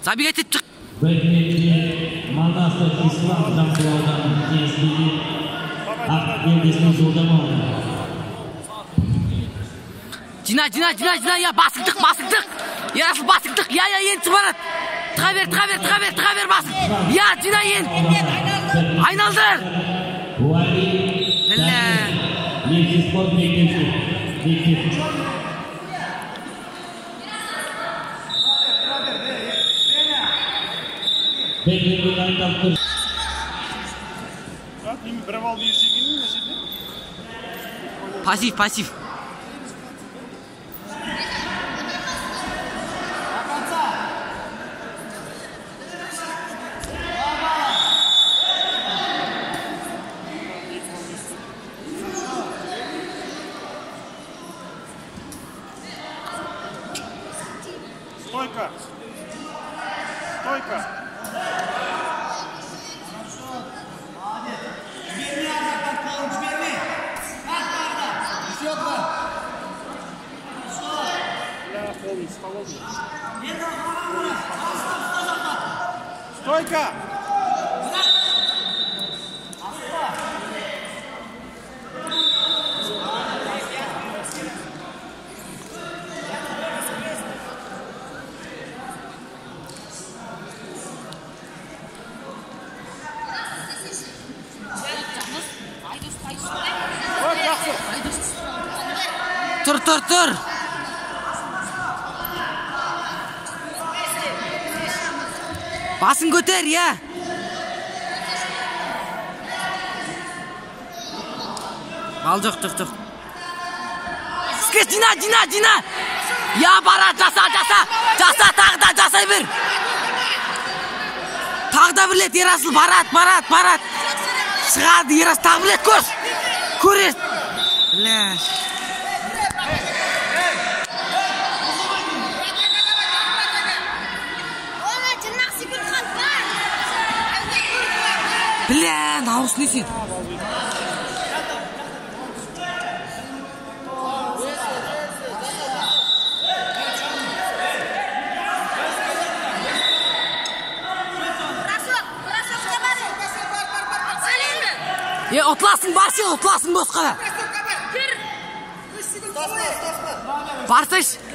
Забегать етіп шық. Бәйгеде Манасов Ислам Жамбыл ауданы кеңесінде ақ белдесіне жолдама алды. Жина, жина, жина, жина, я басыңдық, басыңдық. Ерасыл басыңдық, я, я, енді барады. Тыға бер, тыға бер, тыға бер, тыға бер басың. Я, жина енді. Айналдыр. Уәли Мектеп спорт мектебі. Мектеп. Бәйгеге дайындалып тұр. Бір балл берсе екен мына жерде. Пассив, пассив. Стойка. Стойка. Стойка! Тұр, тұр, тұр. Басын көтер, я. Ал жоқ, жоқ, жоқ. Іске жина, жина, жина. Я барады, жаса, жаса. Жаса, тағы да жасай бер. Тағы да бір рет Ерасыл барады, барады, барады. Шығады, Ерасыл тағы бір рет көр. Көрер. Бля. Бля, дауыс не сен? Е, ұтыласың, бар сен, ұтыласың босқа. Барсайшы.